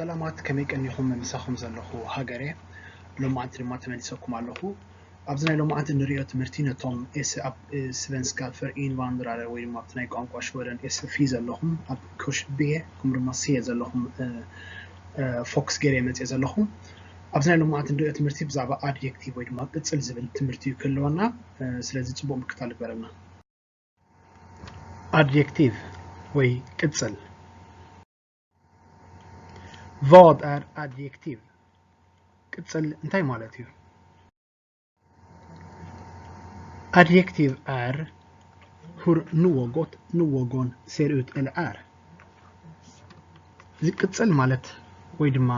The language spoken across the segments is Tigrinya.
ሰላማት፣ ከመይ ቀኒኹም? ምሳኹም ዘለኹ ሃገሬ። ሎማዓንቲ ድማ ተመሊሰኩም ኣለኹ። ኣብዚ ናይ ሎማዓንቲ ንሪኦ ትምህርቲ ነቶም ኤስ ኣብ ስቨንስካ ፈር ኢንቫንድራረ ወይ ድማ ኣብቲ ናይ ቋንቋ ሽወደን ኤስ ፊ ዘለኹም ኣብ ኮሽ ቤ ከምኡ ድማ ስየ ዘለኹም ፎክስ ገይረ መፅእ ዘለኹ። ኣብዚ ናይ ሎማዓንቲ ንሪኦ ትምህርቲ ብዛዕባ ኣድጀክቲቭ ወይ ድማ ቅፅል ዝብል ትምህርቲ እዩ ክህልወና። ስለዚ ፅቡቅ ምክታል ይግበረልና። ኣድጀክቲቭ ወይ ቅጽል። Vad är adjektiv? ቅጽል እንታይ ማለት እዩ? Adjektiv är hur något, någon ser ut eller är. እዚ ቅጽል ማለት ወይ ድማ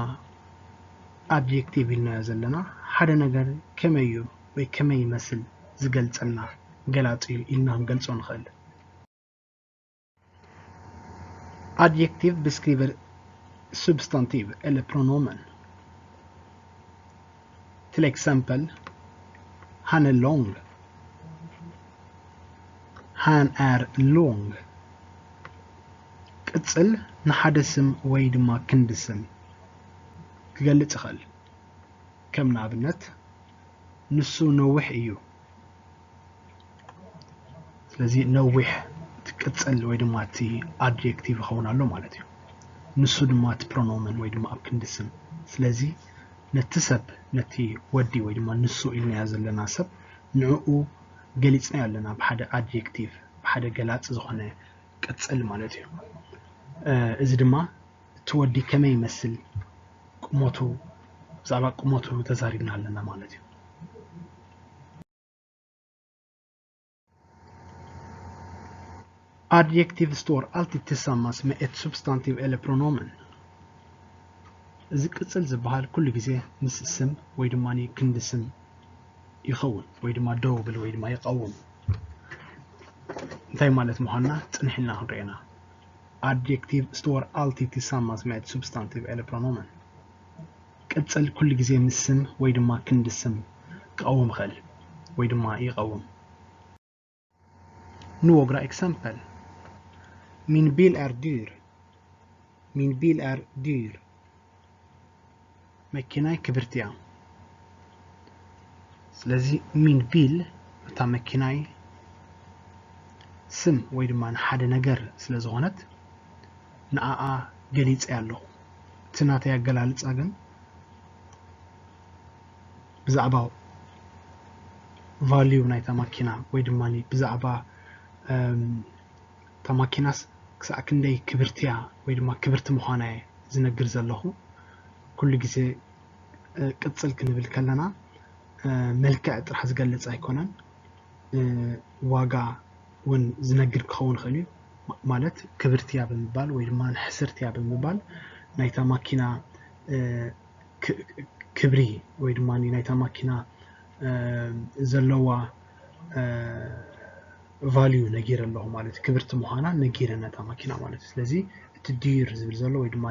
ኣድጀክቲቭ ኢልናዮ ዘለና ሓደ ነገር ከመይ እዩ ወይ ከመይ ይመስል ዝገልጸልና ገላጺ እዩ ኢልና ክንገልጾ ንኽእል። Adjektiv beskriver substantiv eller pronomen. Till exempel, han är lång. Han är lång. ቅጽል ንሓደ ስም ወይ ድማ ክንዲ ስም ክገልጽ ይኽእል። ከም ንኣብነት ንሱ ነዊሕ እዩ። ስለዚ ነዊሕ እቲ ቅጽል ወይ ድማ እቲ ኣድጀክቲቭ ይኸውን ኣሎ ማለት እዩ። ንሱ ድማ እቲ ፕሮኖመን ወይ ድማ ኣብ ክንዲ ስም። ስለዚ ነቲ ሰብ፣ ነቲ ወዲ ወይ ድማ ንሱ ኢልናዮ ዘለና ሰብ ንዕኡ ገሊጽናዮ ኣለና ብሓደ ኣድጀክቲቭ፣ ብሓደ ገላጺ ዝኾነ ቅጽል ማለት እዩ። እዚ ድማ እቲ ወዲ ከመይ ይመስል፣ ቁመቱ፣ ብዛዕባ ቁመቱ ተዛሪብና ኣለና ማለት እዩ። Adjektiv står alltid tillsammans med ett substantiv eller pronomen. እዚ ቅጽል ዝበሃል ኩሉ ግዜ ምስ ስም ወይ ድማ ክንዲ ስም ይኸውን ወይ ድማ ደው ብል ወይ ድማ ይቐውም። እንታይ ማለት ምዃንና ጽንሕ ኢልና ክንሪኦ ኢና። Adjektiv står alltid tillsammans med ett substantiv eller pronomen. ቅጽል ኩሉ ግዜ ምስ ስም ወይ ድማ ክንዲ ስም ክቐውም ይኽእል ወይ ድማ ይቐውም። Några exempel. Min bil är dyr. Min bil är dyr. መኪናይ ክብርቲ እያ። ስለዚ ሚን ቢል እታ መኪናይ ስም ወይ ድማ ንሓደ ነገር ስለ ዝኾነት ንኣኣ ገሊጸያ ኣለኹ። እቲ ናተይ ኣገላልጻ ግን ብዛዕባ ቫልዩ ናይታ ማኪና ወይ ድማ ብዛዕባ እታ ማኪናስ ክሳዕ ክንደይ ክብርቲ እያ ወይ ድማ ክብርቲ ምዃና እየ ዝነግር ዘለኹ። ኩሉ ግዜ ቅጽል ክንብል ከለና መልክዕ ጥራሕ ዝገልጽ ኣይኮነን፣ ዋጋ እውን ዝነግር ክኸውን ይኽእል እዩ። ማለት ክብርቲ እያ ብምባል ወይ ድማ ሕስርቲ እያ ብምባል ናይታ ማኪና ክብሪ ወይ ድማ ናይታ ማኪና ዘለዋ ቫልዩ ነጊረ ኣለኹ ማለት እዩ። ክብርቲ ምዃና ነጊረ ነታ ማኪና ማለት እዩ። ስለዚ እቲ ዲር ዝብል ዘሎ ወይ ድማ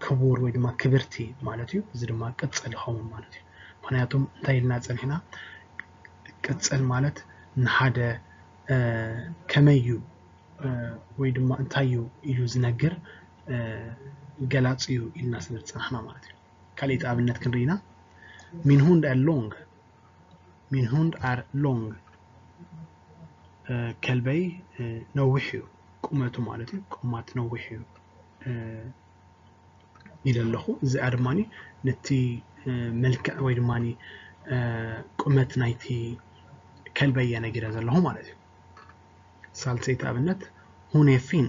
ክቡር ወይ ድማ ክብርቲ ማለት እዩ። እዚ ድማ ቅጽል ይኸውን ማለት እዩ። ምኽንያቱም እንታይ ኢልና ጸኒሕና? ቅጽል ማለት ንሓደ ከመይ እዩ ወይ ድማ እንታይ እዩ ኢሉ ዝነግር ገላጺ እዩ ኢልና ስለ ዝጸናሕና ማለት እዩ። ካልኣይቲ ኣብነት ክንርኢ ኢና። Min hund är lång. Min hund är lång. ከልበይ ነዊሕ እዩ፣ ቁመቱ ማለት እዩ። ቆማት ነዊሕ እዩ ኢለ ኣለኹ። እዚኣ ድማ ነቲ መልክዕ ወይ ድማ ቁመት ናይቲ ከልበይ እየ ነጊረ ዘለኹ ማለት እዩ። ሳልሰይቲ ኣብነት፣ Hon är fin.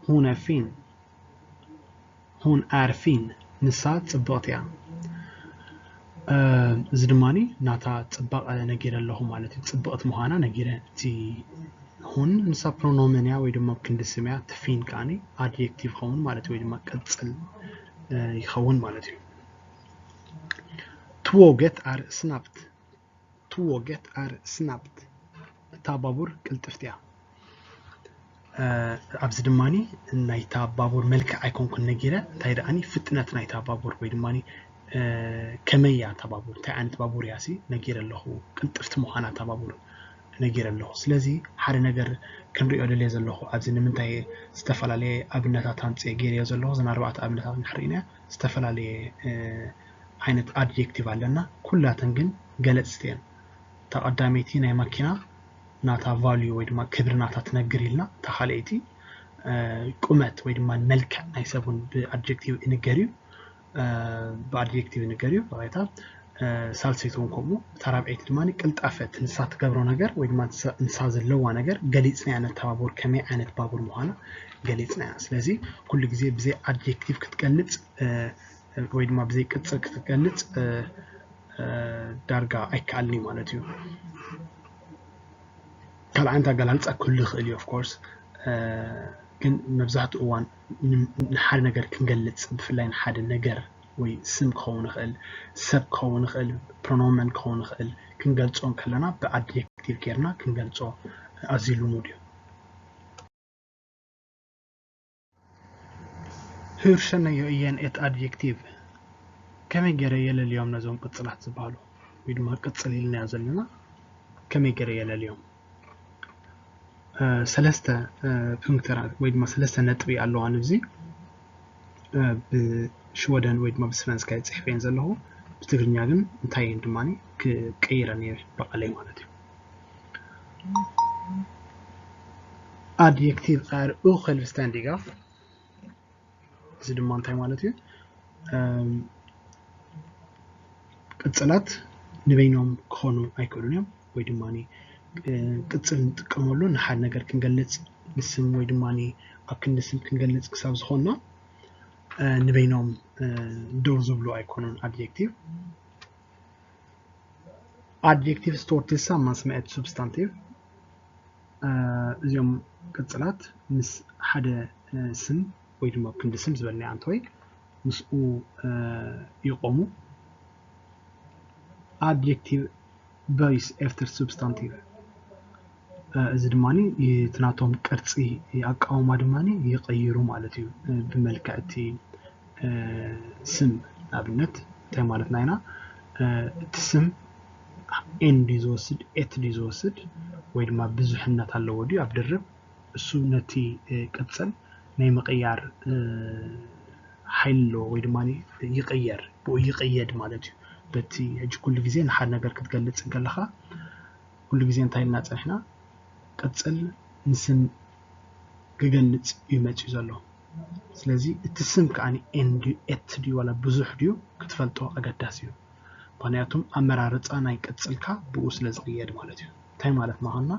Hon är fin. Hon är fin. ንሳ ጽብቕቲ እያ። እዚ ድማ ናታ ጽባቐ ነጊረ ኣለኹ ማለት እዩ። ጽብቕቲ ምዃና ነጊረ። እቲ ሁን ንሳ ፕሮኖመን እያ ወይ ድማ ክንዲ ስም እያ። እቲ ፊን ከኣ ኣድጀክቲቭ ኸውን ማለት ወይ ድማ ቅጽል ይኸውን ማለት እዩ። Tåget är snabbt. Tåget är snabbt. እታ ባቡር ቅልጥፍቲ እያ። ኣብዚ ድማ ናይታ ባቡር መልክዕ ኣይኮንኩን ነጊረ፣ እንታይ ደኣኒ ፍጥነት ናይታ ባቡር ወይ ድማ ከመይ እያ እታ ባቡር፣ እንታይ ዓይነት ባቡር እያ ሲ ነጊረ ኣለኹ። ቅልጥፍቲ ምዃና እታ ባቡር ነጊረ ኣለኹ። ስለዚ ሓደ ነገር ክንሪኦ ደልየ ዘለኹ ኣብዚ ንምንታይ ዝተፈላለየ ኣብነታት ኣምፅኤ ገይረዮ ዘለኹ፣ እዘን ኣርባዕተ ኣብነታት እንድሕር ርኢና ዝተፈላለየ ዓይነት ኣድጀክቲቭ ኣለና። ኩላተን ግን ገለፅቲ እየን። እታ ቀዳመይቲ ናይ ማኪና ናታ ቫልዩ ወይ ድማ ክብሪ ናታ ትነግር ኢልና፣ እታ ካልኣይቲ ቁመት ወይ ድማ መልክዕ ናይ ሰብ እውን ብኣድጀክቲቭ ይንገር እዩ። ብኣድጀክቲቭ ይንገር እዩ ብቐጥታ። ሳልሰይቲ እውን ከምኡ። እታ ራብዐይቲ ድማ ቅልጣፈ፣ እቲ ንሳ ትገብሮ ነገር ወይ ድማ ንሳ ዘለዋ ነገር ገሊፅናያ፣ ነታ ባቡር ከመይ ዓይነት ባቡር ምዃና ገሊፅናያ። ስለዚ ኩሉ ግዜ ብዘይ ኣድጀክቲቭ ክትገልፅ ወይ ድማ ብዘይ ቅፅል ክትገልፅ ዳርጋ ኣይከኣልን እዩ ማለት እዩ። ካልእ ዓይነት ኣገላልፃ ክህሉ ይኽእል እዩ ኦፍኮርስ፣ ግን መብዛሕትኡ እዋን ንሓደ ነገር ክንገልፅ፣ ብፍላይ ንሓደ ነገር ወይ ስም ክኸውን ይኽእል፣ ሰብ ክኸውን ይኽእል፣ ፕሮኖመን ክኸውን ይኽእል፣ ክንገልፆ እንከለና ብኣድጀክቲቭ ጌርና ክንገልፆ ኣዝዩ ልሙድ እዩ። Hur känner jag igen ett adjektiv? ከመይ ገይረ የለልዮም ነዞም ቅፅላት ዝበሃሉ ወይ ድማ ቅፅል ኢልናዮ ዘለና ከመይ ገይረ የለልዮም? ሰለስተ ፕንክተራት ወይ ድማ ሰለስተ ነጥቢ ኣለዋ ንብዚ። ብሽወደን ወይ ድማ ብስቨንስካ ይፅሕፈን ዘለኹ፣ ብትግርኛ ግን እንታይ እየን ድማ ክቀይረን እየ ብቓለይ ማለት እዩ። Adjektiv är osjälvständiga። እዚ ድማ እንታይ ማለት እዩ? ቅፅላት ንበይኖም ክኾኑ ኣይክእሉን እዮም። ወይ ድማ ቅፅል ንጥቀመሉ ንሓደ ነገር ክንገልፅ፣ ንስም ወይ ድማ ኣብ ክንዲ ስም ክንገልፅ ክሳብ ዝኾንና ንበይኖም ደው ዝብሉ ኣይኮኑን ኣድጀክቲቭ። Adjektiv står tillsammans med ett substantiv. እዚኦም ቅፅላት ምስ ሓደ ስም ወይ ድማ ኣብ ክንዲ ስም ዝበልናዮ ኣንተ ወይ ምስኡ ይቆሙ። Adjektiv böjs efter substantiv። እዚ ድማ እቲ ናቶም ቅርፂ ኣቃውማ ድማ ይቀይሩ ማለት እዩ። ብመልክዕ እቲ ስም ንኣብነት እንታይ ማለትና ኢና? እቲ ስም ኤን ድዩ ዝወስድ፣ ኤት ድዩ ዝወስድ ወይ ድማ ብዙሕነት ኣለዎ ድዩ ኣብ ድርብ? እሱ ነቲ ቅፅል ናይ ምቕያር ሓይሊ ኣለዎ ወይ ድማ ይቕየር፣ ብኡ ይቕየድ ማለት እዩ። በቲ ሕጂ ኩሉ ግዜ ንሓደ ነገር ክትገልፅ እንከለኻ ኩሉ ግዜ እንታይ ኢልና ፀኒሕና? ቅፅል ንስም ክገልፅ እዩ መፅዩ ዘሎ። ስለዚ እቲ ስም ከዓ ኤን ድዩ ኤት ድዩ ዋላ ብዙሕ ድዩ ክትፈልጦ ኣገዳሲ እዩ። ምክንያቱም ኣመራርፃ ናይ ቅፅልካ ብኡ ስለ ዝቕየድ ማለት እዩ። እንታይ ማለት ምዃንና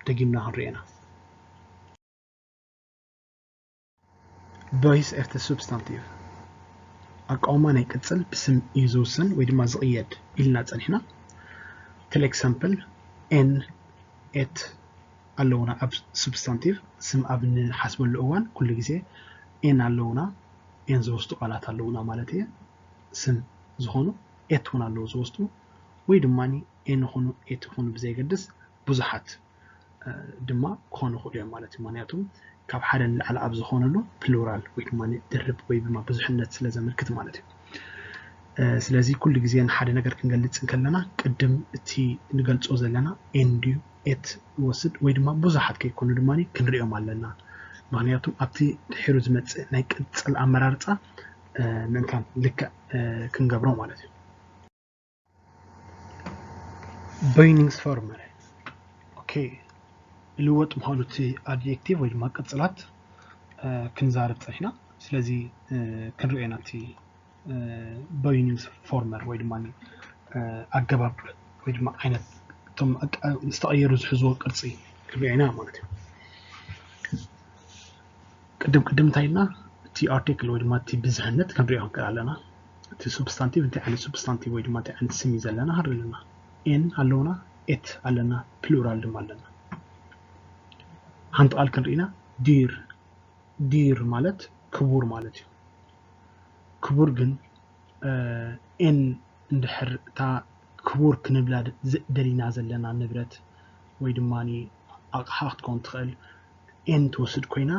ደጊምና ክንሪኤና። Böjs efter substantiv። ኣቃውማ ናይ ቅፅል ብስም እዩ ዝውሰን ወይ ድማ ዝቕየድ ኢልና ፀኒሕና። Till exempel en፣ et ኣለውና ኣብ substantiv፣ ስም ኣብ ንሓስበሉ እዋን ኩሉ ግዜ en ኣለውና፣ en ዝወስዱ ቃላት ኣለውና ማለት እየ። ስም ዝኾኑ et እውን ኣለዉ ዝወስዱ፣ ወይ ድማ en ይኹኑ et ይኹኑ ብዘየገድስ ብዙሓት ድማ ክኾኑ ይኽእሉ እዮም ማለት እዩ። ምክንያቱ ካብ ሓደ ንላዕሊ ኣብ ዝኾነሉ ፕሉራል ወይ ድማ ድርብ ወይ ድማ ብዙሕነት ስለ ዘመልክት ማለት እዩ። ስለዚ ኩሉ ግዜ ንሓደ ነገር ክንገልፅ እንከለና ቅድም እቲ ንገልፆ ዘለና en ድዩ et ንወስድ ወይ ድማ ብዙሓት ከይኮኑ ድማ ክንሪኦም ኣለና። ምክንያቱ ኣብቲ ድሒሩ ዝመፅእ ናይ ቅፅል ኣመራርፃ ምእንታን ልክዕ ክንገብሮ ማለት እዩ። Böjningsformer። ኦኬ፣ ልወጥ ምዃኑ እቲ ኣድጀክቲቭ ወይ ድማ ቅፅላት ክንዛረብ ፀኒሕና። ስለዚ ክንሪኦ ኢና እቲ böjningsformer ወይ ድማ ኣገባብ ወይ ድማ ዓይነት እቶም ዝተቐየሩ ዝሕዝዎ ቅርፂ ክንሪኦ ኢና ማለት እዩ። ቅድም ቅድም እንታይ ኢልና እቲ ኣርቲክል ወይ ድማ እቲ ብዝሕነት ክንሪኦ ክንክእል ኣለና። እቲ ሱብስታንቲቭ እንታይ ዓይነት ሱብስታንቲቭ ወይ ድማ እንታይ ዓይነት ስም እዩ ዘለና ክንርኢ ኣለና። En ኣለውና፣ et ኣለና፣ ፕሉራል ድማ ኣለና። ሓንቲ ቃል ክንርኢ ኢና፣ dyr። Dyr ማለት ክቡር ማለት እዩ። ክቡር ግን en እንድሕር እታ ክቡር ክንብላ ደሊና ዘለና ንብረት ወይ ድማ ኣቕሓ ክትከውን ትኽእል en ትወስድ ኮይና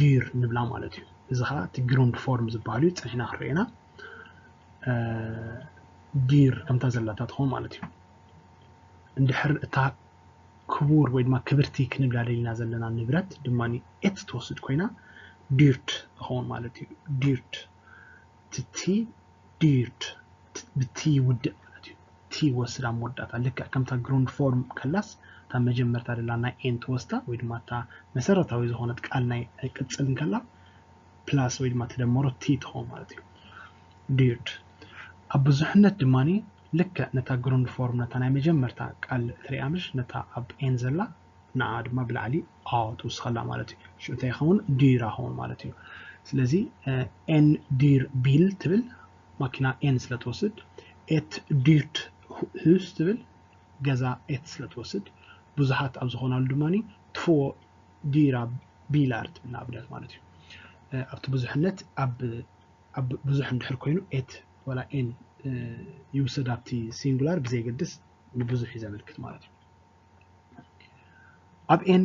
dyr ንብላ ማለት እዩ። እዚ ከዓ እቲ ግሩንድ ፎርም ዝበሃል እዩ። ፀኒሕና ክንሪኦ ኢና። Dyr ከምታ ዘላታ ትኸውን ማለት እዩ። እንድሕር እታ ክቡር ወይ ድማ ክብርቲ ክንብላ ደሊና ዘለና ንብረት ድማ ኤት ትወስድ ኮይና ዲርት ትኸውን ማለት እዩ። ዲርት ትቲ ዲርት ብቲ ይውድእ ማለት እዩ። ቲ ይወስድ ኣብ መወዳእታ ልክዕ ከምታ ግሩንድ ፎርም ከላስ እታ መጀመርታ ደላ ናይ ኤን ትወስዳ ወይ ድማ እታ መሰረታዊ ዝኾነት ቃል ናይ ቅጽል እንከላ ፕላስ ወይ ድማ ተደመሮ ቲ ትኸውን ማለት እዩ። ዲርት ኣብ ብዙሕነት ድማ ልክዕ ነታ ግሩንድ ፎርም ነታ ናይ መጀመርታ ቃል ትሪኣ ምሽ ነታ ኣብ ኤን ዘላ ንዓ ድማ ብላዕሊ ኣዎ ትውስኸላ ማለት እዩ። ሽዑ እንታይ ይኸውን? ዲራ ኸውን ማለት እዩ። ስለዚ ኤን ዲር ቢል ትብል ማኪና ኤን ስለ ትወስድ፣ ኤት ዲርት ሁስ ትብል ገዛ ኤት ስለ ትወስድ፣ ብዙሓት ኣብ ዝኾናሉ ድማ ትፎ ዲራ ቢላር ትብል ንኣብነት ማለት እዩ። ኣብቲ ብዙሕነት ኣብ ብዙሕ እንድሕር ኮይኑ ኤት ወላ ኤን ይውሰድ ኣብቲ ሲንጉላር ብዘየገድስ ንብዙሕ እዩ ዘመልክት ማለት እዩ። ኣብ ኤን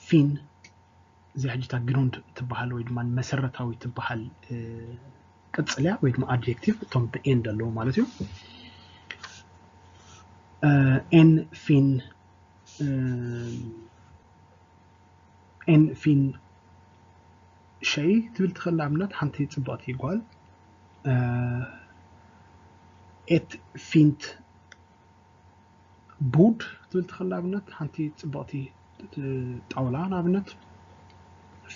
ፊን እዚ ሕጂ እታ ግሩንድ ትበሃል ወይ ድማ መሰረታዊ ትበሃል ቅጽል እያ ወይ ድማ ኣድጀክቲቭ እቶም ብኤን ዘለዉ ማለት እዩ። ኤን ፊን ኤን ፊን ሸይ ትብል ትኽእል ንኣብነት ሓንቲ ጽብቕቲ ጓል ኤት ፊንት ቡድ ትብል ትኽእል ንኣብነት ሓንቲ ጽብቕቲ ጣውላ ንኣብነት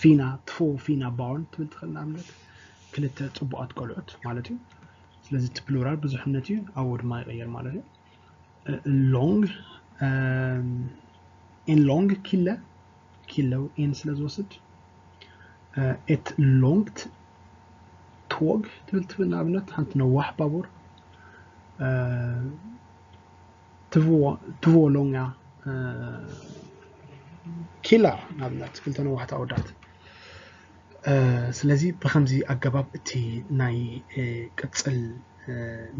ፊና ትፎ ፊና ባርን ትብል ትኽእል ንኣብነት ክልተ ጽቡቓት ቆልዑት ማለት እዩ። ስለዚ እቲ ፕሉራል ብዙሕነት እዩ ኣብኡ ድማ ይቕየር ማለት እዩ። ሎንግ ኤን ሎንግ ኪለ ኪለው ኤን ስለ ዝወስድ ኤት ሎንግት ትወግ ትብል ትብል ንኣብነት ሓንቲ ነዋሕ ባቡር ትዎ ሎንጋ ኪላ ንኣብነት ክልተ ነዋሕቲ ኣወዳት ስለዚ ብከምዚ ኣገባብ እቲ ናይ ቅፅል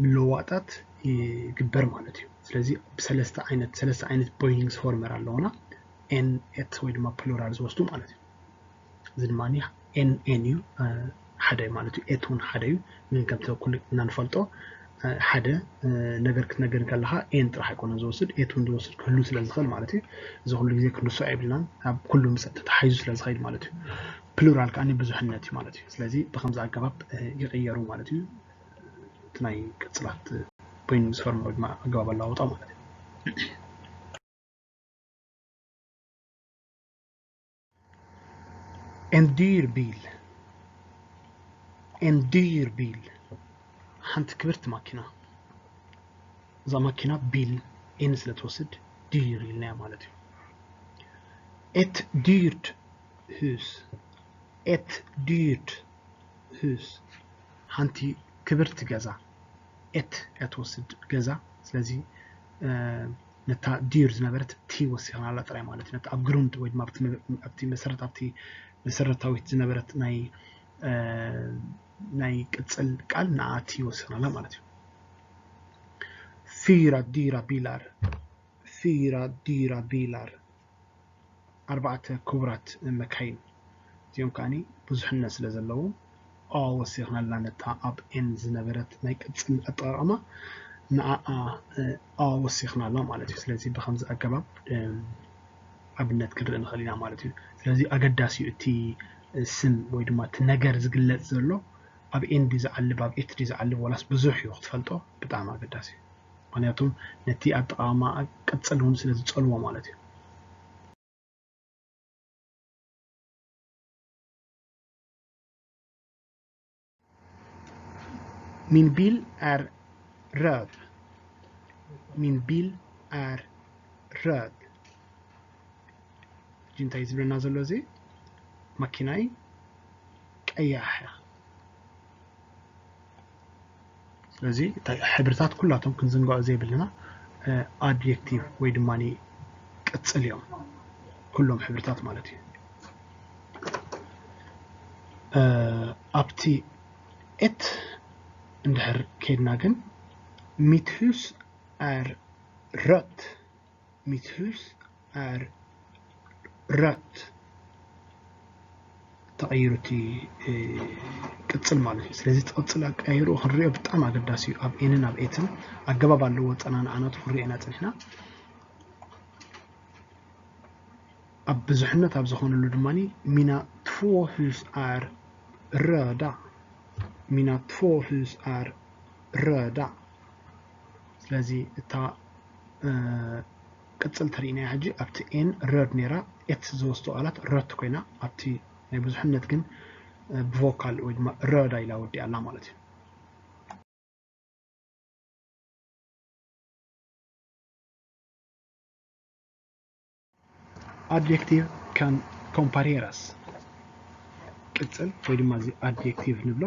ምልውዋጣት ይግበር ማለት እዩ። ስለዚ ብሰለስተ ዓይነት ሰለስተ ዓይነት ቦይኒንግስ ፎርመር ኣለውና ኤን ኤት ወይ ድማ ፕሉራል ዝወስዱ ማለት እዩ። እዚ ድማ ኤን ኤን እዩ ሓደ ማለት እዩ። ኤት እውን ሓደ እዩ። ግን ከምቲ ኩልና ንፈልጦ ሓደ ነገር ክትነግር ከለካ ኤን ጥራሕ ኣይኮነን ዝወስድ ኤት እውን ዝወስድ ክህሉ ስለ ዝኽእል ማለት እዩ። እዚ ኩሉ ግዜ ክንርሶ የብልናን ኣብ ኩሉ ምስ ተተሓይዙ ስለ ዝኸይድ ማለት እዩ። ፕሉራል ከዓ ብዙሕነት እዩ ማለት እዩ። ስለዚ ብከምዚ ኣገባብ ይቕየሩ ማለት እዩ። እቲ ናይ ቅፅላት ቦይኒንግስ ፎርም ወይ ድማ ኣገባብ ኣለዋውጣ ማለት እዩ። En dyr bil. En dyr bil. ሓንቲ ክብርቲ ማኪና። እዛ ማኪና ቢል ኤን ስለ ትወስድ ዲር ኢልናያ ማለት እዩ። Ett dyrt hus. Ett dyrt hus. ሓንቲ ክብርቲ ገዛ ኤት እያ ትወስድ ገዛ። ስለዚ ነታ ዲር ዝነበረት ቲ ወሲኽናላ ጥራይ ማለት እዩ። ነቲ ኣብ ግሩንድ ወይ ድማ ኣብቲ መሰረት ኣብቲ መሰረታዊት ዝነበረት ናይ ናይ ቅጽል ቃል ንኣ ቲ ወሲኽናላ ማለት እዩ። Fyra dyra bilar. Fyra dyra bilar. ኣርባዕተ ክቡራት መካይን እዚኦም ከዓኒ ብዙሕነት ስለ ዘለዎም ኣ ወሲኽናላ ነታ ኣብ ኤን ዝነበረት ናይ ቅጽል ኣጠቓቕማ ንኣኣ ኣ ወሲኽናላ ማለት እዩ። ስለዚ ብከምዚ ኣገባብ ኣብነት ክንርኢ ንኽእል ኢና ማለት እዩ። ስለዚ ኣገዳሲ እዩ እቲ ስም ወይ ድማ እቲ ነገር ዝግለጽ ዘሎ ኣብ ኤን ድዩ ዝዓልብ ኣብ ኤት ድዩ ዝዓልብ ወላስ ብዙሕ እዩ ክትፈልጦ ብጣዕሚ ኣገዳሲ እዩ። ምክንያቱም ነቲ ኣጠቓቕማ ቅጽል እውን ስለ ዝጸልዎ ማለት እዩ። Min bil är röd. Min bil är röd. ሕጂ እንታይ ዝብለና ዘሎ እዚ ማኪናይ ቀያሕ እያ። ስለዚ ሕብርታት ኩላቶም ክንዝንግዖ ዘይብልና ኣድጀክቲቭ ወይ ድማ ቅጽል እዮም ኩሎም ሕብርታት ማለት እዩ። ኣብቲ ኤት እንድሕር ከይድና ግን Mitt hus är rött. Mitt hus är rött. ተቐይሩ እቲ ቅጽል ማለት እዩ። ስለዚ እቲ ቅጽል ኣቀያይርኡ ክንሪኦ ብጣዕሚ ኣገዳሲ እዩ። ኣብ ኤንን ኣብ ኤትን ኣገባብ ኣለዎ ኣጸናንዓ ናቱ ክንሪኦ ኢና ጸኒሕና። ኣብ ብዙሕነት ኣብ ዝኾነሉ ድማ mina två hus är röda። Mina två hus är röda። ስለዚ እታ ቅፅል ትርኢና ሕጂ ኣብቲ ኤን röd ነይራ፣ ኤት ዝወስዱ ቃላት rött ኮይና፣ ኣብቲ ናይ ብዙሕነት ግን ብቮካል ወይ ድማ röda ኢላ ወዲኣ ኣላ ማለት እዩ። Adjektiv kan kompareras። ቅፅል ወይ ድማ እዚ ኣድጀክቲቭ ንብሎ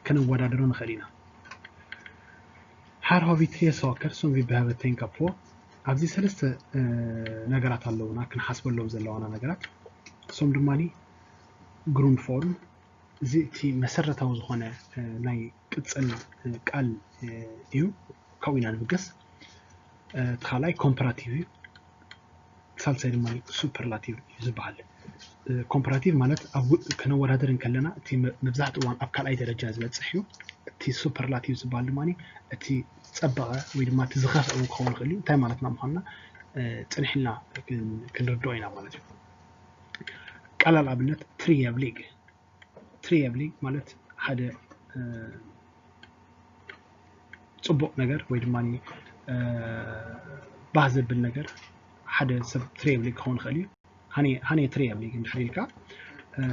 ከነወዳድሮ ንኽእል ኢና። Här har vi tre saker som vi behöver tänka på። ኣብዚ ሰለስተ ነገራት ኣለውና ክንሓስበሎም ዘለዋና ነገራት። እሶም ድማ ግሩንድ ፎርም፣ እዚ እቲ መሰረታዊ ዝኾነ ናይ ቅፅል ቃል እዩ። ካብኡ ኢና ንብገስ። እቲ ካልኣይ ኮምፐራቲቭ እዩ። ሳልሳይ ድማ ሱፐርላቲቭ እዩ ዝበሃል። ኮምፐራቲቭ ማለት ኣብ ከነወዳደር እንከለና እቲ መብዛሕትኡ እዋን ኣብ ካልኣይ ደረጃ ዝበፅሕ እዩ። እቲ ሱፐርላቲቭ ዝበሃል ድማ እቲ ዝፀበቐ ወይ ድማ እቲ ዝኸፍአ እውን ክኸውን ይኽእል እዩ። እንታይ ማለትና ምዃንና ፅንሕ ኢልና ክንርድኦ ኢና ማለት እዩ። ቀላል ኣብነት ትሪየብሊግ። ትሪየብሊግ ማለት ሓደ ፅቡቕ ነገር ወይ ድማ ባህ ዘብል ነገር ሓደ ሰብ ትሪየብሊግ ክኸውን ይኽእል እዩ። ሃኔ ትሪየብሊግ እንድሕር ኢልካ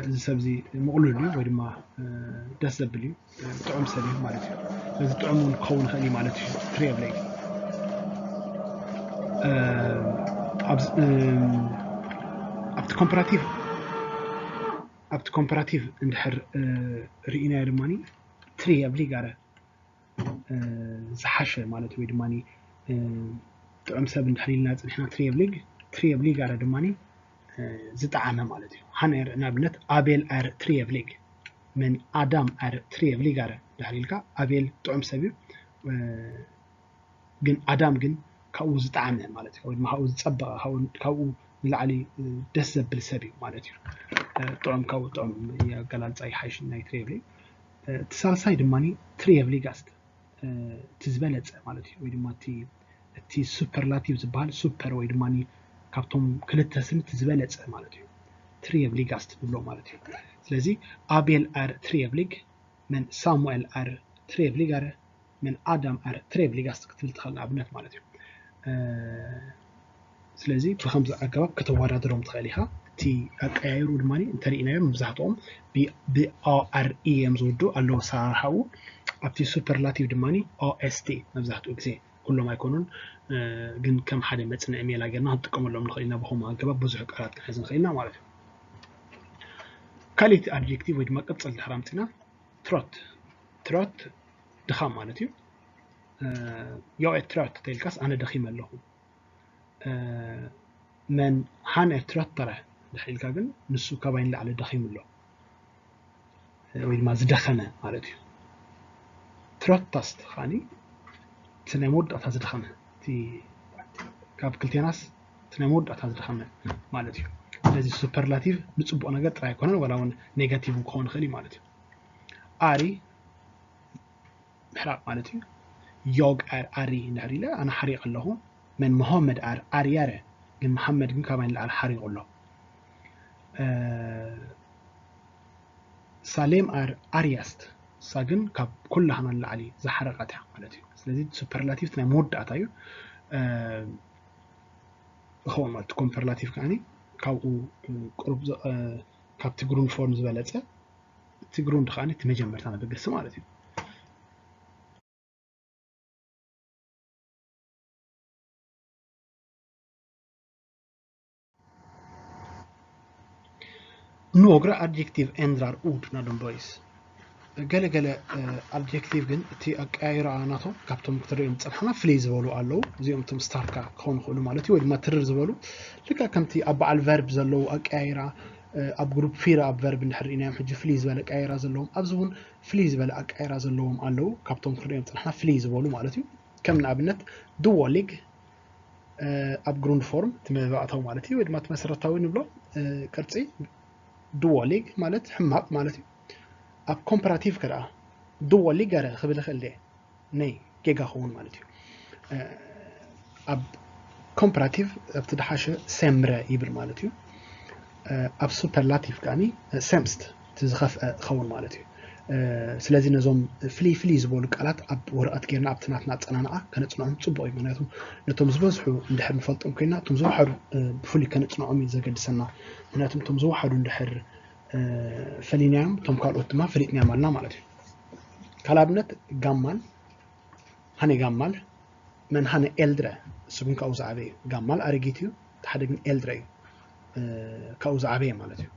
እዚ ሰብ እዚ ምቕሉል እዩ ወይ ድማ ደስ ዘብል እዩ፣ ጥዑም ሰብ እዩ ማለት እዩ። ስለዚ ጥዑም እውን ክኸውን ይኽእል እዩ ማለት እዩ ትሪየብሊግ። ኣብቲ ኮምፐራቲቭ ኣብቲ ኮምፐራቲቭ እንድሕር ርኢናዮ ድማ ትሪየብሊግ ኣረ ዝሓሸ ማለት ወይ ድማ ጥዑም ሰብ እንድሕር ኢልና ፅንሕና ትሪየብሊግ ትሪየብሊግ ኣረ ድማ ዝጠዓመ ማለት እዩ። ሃነር ንኣብነት ኣቤል ኣር ትሪየብሊግ ምን ኣዳም ኣር ትሪየብሊግ ኣረ እንድሕር ኢልካ ኣቤል ጥዑም ሰብ እዩ። ግን ኣዳም ግን ካብኡ ዝጠዓመ ማለት እዩ ወይ ድማ ካብኡ ዝፀበቐ ካብኡ ንላዕሊ ደስ ዘብል ሰብ እዩ ማለት እዩ። ጥዑም ካብኡ ጥዑም ኣገላልፃ ይሓይሽ ናይ ትሪየብሊግ። እቲ ሳልሳይ ድማ ትሪየብሊጋስት እቲ ዝበለፀ ማለት እዩ ወይ ድማ እቲ ሱፐርላቲቭ ዝበሃል ሱፐር ወይ ድማ ካብቶም ክልተ ስም እቲ ዝበለፀ ማለት እዩ። ትሪየብሊጋስት ንብሎ ማለት እዩ። ስለዚ ኣቤል ኣር ትሪየብሊግ ምን ሳሙኤል ኣር ትሪየብሊጋረ ምን ኣዳም ኣር ትሪየብሊጋስት ክትብል ትኽእል ንኣብነት ማለት እዩ። ስለዚ ብከምዚ ኣገባብ ከተወዳድሮም ትኽእል ኢኻ። እቲ ኣቀያይሩ ድማ እንተሪእናዮም መብዛሕትኦም ብኣኣርኢኤም ዝውዱ ኣለዉ ኣሰራርሓኡ። ኣብቲ ሱፐርላቲቭ ድማ ኦኤስቲ መብዛሕትኡ ግዜ ኩሎም ኣይኮኑን፣ ግን ከም ሓደ መፅንዒ ሜላ ጌርና ክንጥቀመሎም ንኽእል ኢና። ብኸምኡ ኣገባብ ብዙሕ ቃላት ክንሕዝ ንኽእል ኢና ማለት እዩ። ካልእቲ ኣድጀክቲቭ ወይ ድማ ቅፅል ድሕር ኣምፅና ትሮት ትሮት ድኻም ማለት እዩ። ያው ኤ ትሮት ተልካስ ኣነ ደኺመ ኣለኹ። መን ሃን ኤ ትሮት ተረ ድሕር ኢልካ ግን ንሱ ካባይ ንላዕሊ ደኺሙ ኣሎ ወይ ድማ ዝደኸመ ማለት እዩ። ትሮታስት ከዓኒ እቲ ናይ መወዳእታ ዝደኸመ እቲ ካብ ክልቴናስ እቲ ናይ መወዳእታ ዝደኸመ ማለት እዩ። ስለዚ ሱፐርላቲቭ ንፅቡቕ ነገር ጥራይ ኣይኮነን፣ ዋላ እውን ኔጋቲቭ ክኸውን ይኽእል እዩ ማለት እዩ። ኣሪ ምሕራቕ ማለት እዩ። ዮግ ኣር ኣሪ እንድሕር ኢለ ኣነ ሓሪቕ ኣለኹ። መን መሆመድ ኣር ኣርያረ ግን መሓመድ ግን ካባይ ንላዕሊ ሓሪቑ ኣሎ። ሳሌም ኣር ኣርያስት እሳ ግን ካብ ኩላህና ንላዕሊ ዝሓረቐት እያ ማለት እዩ። ስለዚ ሱፐርላቲቭ ናይ መወዳእታ እዩ። እኸውን ማለት ኮምፐርላቲቭ ከዓኒ ካብኡ ቁሩብ ካብቲ ግሩንድ ፎርም ዝበለፀ እቲ ግሩንድ ከዓኒ እቲ መጀመርታ መበገሲ ማለት እዩ። Några adjektiv ändrar ord när de böjs. ገለ ገለ ኣድጀክቲቭ ግን እቲ ኣቀያይራ ናቶም ካብቶም ክትሪኦም ዝፀናሕና ፍልይ ዝበሉ ኣለዉ። እዚኦም እቶም ስታርካ ክኾኑ ይኽእሉ ማለት እዩ፣ ወይ ድማ ትርር ዝበሉ ልክዕ ከምቲ ኣብ በዓል ቨርብ ዘለዉ ኣቀያይራ ኣብ ግሩፕ ፊራ ኣብ ቨርብ እንድሕር ርኢናዮም ሕጂ ፍልይ ዝበለ ኣቀያይራ ዘለዎም ኣብዚ እውን ፍልይ ዝበለ ኣቀያይራ ዘለዎም ኣለዉ። ካብቶም ክንሪኦም ዝፀናሕና ፍልይ ዝበሉ ማለት እዩ። ከም ንኣብነት ድዎሊግ ኣብ ግሩንድ ፎርም እቲ መባእታዊ ማለት እዩ ወይ ድማ እቲ መሰረታዊ ንብሎ ቅርፂ ድዎሊግ ማለት ሕማቕ ማለት እዩ። ኣብ ኮምፐራቲቭ ከ ደኣ ድዎሊገረ ክብል ይኽእል ድየ? ነይ ጌጋ ክኸውን ማለት እዩ። ኣብ ኮምፐራቲቭ ኣብቲ ድሓሸ ሴምረ ይብል ማለት እዩ። ኣብ superlative ከኣኒ sämst እቲ ዝኸፍአ ክኸውን ማለት እዩ። ስለዚ ነዞም ፍልይ ፍልይ ዝበሉ ቃላት ኣብ ወረቐት ጌርና ኣብቲ ናትና ኣጸናንዓ ከነጽንዖም ጽቡቕ እዩ። ምክንያቱ ነቶም ዝበዝሑ እንድሕር ንፈልጦም ኮይና እቶም ዝወሓዱ ብፍሉይ ከነጽንዖም እዩ ዘገድሰና። ምክንያቱ እቶም ዝወሓዱ እንድሕር ፈሊናዮም እቶም ካልኦት ድማ ፈሊጥናዮም ኣልና ማለት እዩ። ካልእ ኣብነት gammal፣ han är gammal men han är äldre፣ እሱ ግን ካብኡ ዝዓበየ እዩ። Gammal ኣረጊት እዩ፣ እቲ ሓደ ግን äldre እዩ፣ ካብኡ ዝዓበየ ማለት እዩ።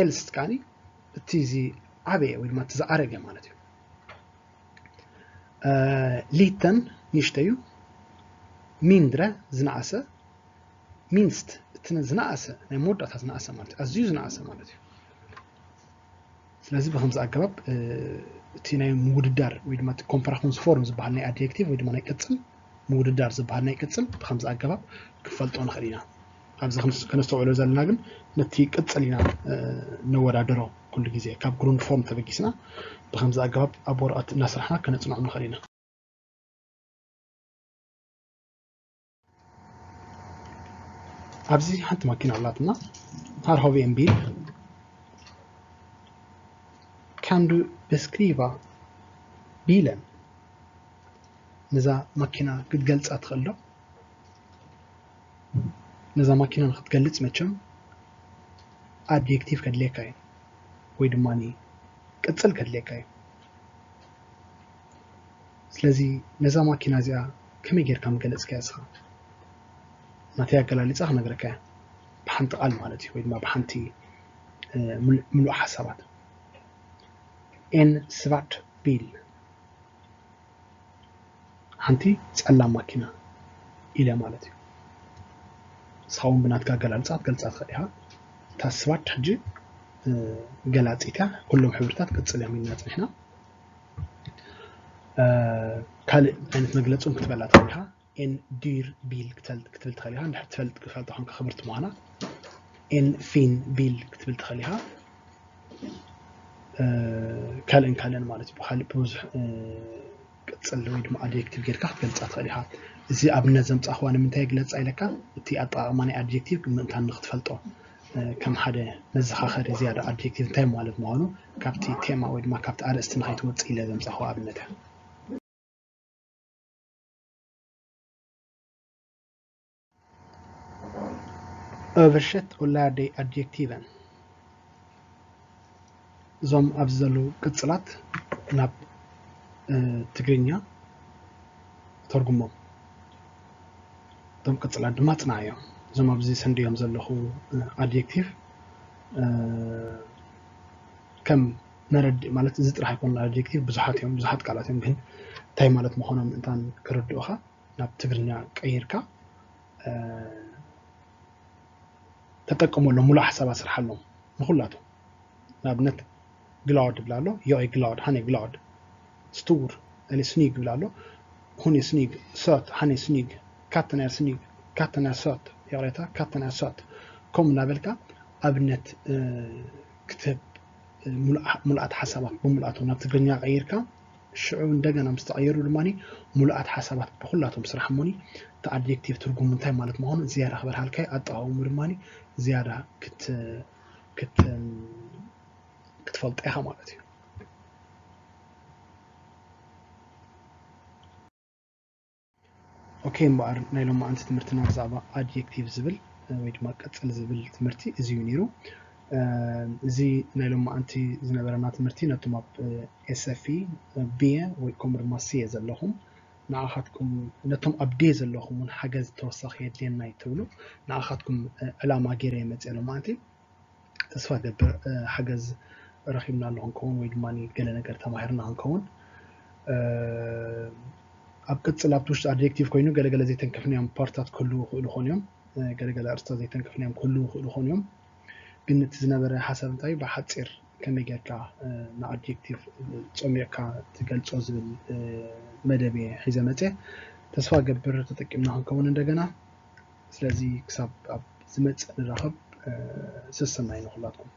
Äldst ከኣኒ እቲ ዝዓበየ ወይ ድማ እቲ ዝኣረገ ማለት እዩ። Liten ንእሽተይ እዩ። Mindre ዝነኣሰ። Minst እቲ ዝነኣሰ ናይ መወዳእታ ዝነኣሰ ማለት እዩ፣ ኣዝዩ ዝነኣሰ ማለት እዩ። ስለዚ ብከምዚ ኣገባብ እቲ ናይ ምውድዳር ወይ ድማ comparations form ዝበሃል ናይ adjective ወይ ድማ ናይ ቅጽል ምውድዳር ዝበሃል ናይ ቅጽል ብከምዚ ኣገባብ ክንፈልጦ ንኽእል ኢና። ኣብዚ ከነስተውዕሎ ዘለና ግን ነቲ ቅጽል ኢና ነወዳድሮ። ኩሉ ግዜ ካብ grund form ተበጊስና ብከምዚ ኣገባብ ኣብ ወረቐት እናሰራሕና ከነጽንዖም ንኽእል ኢና። ኣብዚ ሓንቲ ማኪና ኣላትና። Här har vi en bil. Kan du beskriva bilen? ነዛ ማኪና ክትገልጻ ትኽእል ዶ? ነዛ ማኪና ንክትገልጽ መቸም adjective ከድልየካ እዩ ወይ ድማ ቅጽል ከድልየካ እዩ። ስለዚ ነዛ ማኪና እዚኣ ከመይ ጌርካ ምገለጽካያ እስኻ? ናተይ ኣገላሊጻ ክነግረካ እየ። ብሓንቲ ቃል ማለት እዩ ወይ ድማ ብሓንቲ ምሉእ ሓሳባት። En svart bil፣ ሓንቲ ጸላም ማኪና ኢለ ማለት እዩ። ንስኻ እውን ብናትካ ኣገላልጻ ክትገልጻ ትኽእል ኢኻ። እታ svart ሕጂ ገላጺት እያ። ኩሎም ሕብርታት ቅጽል እዮም ኢልና ጸኒሕና። ካልእ ዓይነት መግለጺ እውን ክትበላ ትኽእል ኢኻ። En dyr bil ክትብል ትኽእል ኢኻ። እንድሕር ትፈልጥ ክትፈልጦ ኮንካ ክብርቲ ምዃና። En fin bil ክትብል ትኽእል ኢኻ። ካልእን ካልእን ማለት እዩ። ብካልእ ብብዙሕ ቅጽል ወይ ድማ adjective ጌርካ ክትገልጻ ትኽእል ኢኻ። እዚ ኣብነት ዘምጻእኽዋ ንምንታይ ግለጻ ኢለካ፣ እቲ ኣጠቓቕማ ናይ adjective ምእንታን ንክትፈልጦ፣ ከም ሓደ መዘኻኸሪ ዝያዳ adjective እንታይ ማለት ምዃኑ ካብቲ ቴማ ወይ ድማ ካብቲ ኣርእስቲ ንኸይትወጽእ ኢለ ዘምጻእኽዋ ኣብነት እያ። Översätt och lär dig adjektiven። እዞም ኣብዚ ዘለዉ ቅጽላት ናብ ትግርኛ ተርጉሞም። እቶም ቅጽላት ድማ ጽንዓዮም። እዞም ኣብዚ ሰንድዮም ዘለኹ adjective ከም መረድእ ማለት እዚ ጥራሕ ኣይኮኑን adjective ብዙሓት እዮም፣ ብዙሓት ቃላት እዮም፣ ግን እንታይ ማለት ምዃኖም ምእንታን ክርድኡኻ ናብ ትግርኛ ቀይርካ ተጠቀመሎም፣ ሙሉእ ሓሳባት ስርሓሎም ንኹላቶም። ንኣብነት glad ይብላ ኣሎ፣ jag är glad፣ han är glad። Stor፣ eller snygg ይብላ ኣሎ፣ hon är snygg። Söt፣ han är snygg። Katten är snygg፣ katten är söt። ይቕሬታ፣ katten är söt። ከምኡ እናበልካ ኣብነት ክትህብ፣ ሙሉኣት ሓሳባት ብምሉኣቶም ናብ ትግርኛ ቀይርካ ሽዑ እንደገና ምስ ተቐየሩ ድማ ሙሉኣት ሓሳባት ብኹላቶም ስራሕ እሞኒ እቲ adjective ትርጉሙ እንታይ ማለት ምዃኑ ዝያዳ ክበርሃልካ እዩ። ኣጠቓቕሙ ድማ ዝያዳ ክትፈልጦ ኢኻ ማለት እዩ። ኦኬ፣ እምበኣር ናይ ሎማዓንቲ ትምህርትና ብዛዕባ adjective ዝብል ወይ ድማ ቅጽል ዝብል ትምህርቲ እዚ እዩ ነይሩ። እዚ ናይ ሎማዓንቲ ዝነበረና ትምህርቲ ነቶም ኣብ S F E፣ B ወይ ከምኡ ድማ C ዘለኹም ንዓኻትኩም፣ ነቶም ኣብ D ዘለኹም እውን ሓገዝ ተወሳኺ የድልየና እዩ ትብሉ ንዓኻትኩም ዕላማ ገይረ እየ መፅየ ሎማዓንቲ። ተስፋ ገብር ሓገዝ ረኺብናሉ ክንከውን ወይ ድማ ገለ ነገር ተማሂርና ክንከውን። ኣብ ቅፅል ኣብቲ ውሽጢ adjective ኮይኑ ገለገለ ዘይተንከፍናዮም ፓርትታት ክህልዉ ይኽእሉ ይኾኑ እዮም። ገለገለ ኣርእስታት ዘይተንከፍናዮም ክህልዉ ይኽእሉ ይኾኑ እዮም። ግን እቲ ዝነበረ ሓሳብ እንታይ ብሓፂር ከመይ ጌርካ ን adjective ጸሚቕካ ትገልጾ ዝብል መደብ እየ ሒዘ መጽየ። ተስፋ ገብር ተጠቂምና ክንከውን እንደገና። ስለዚ ክሳብ ኣብ ዝመጽእ ንራኸብ። ሰሰናዩ ንኹላትኩም።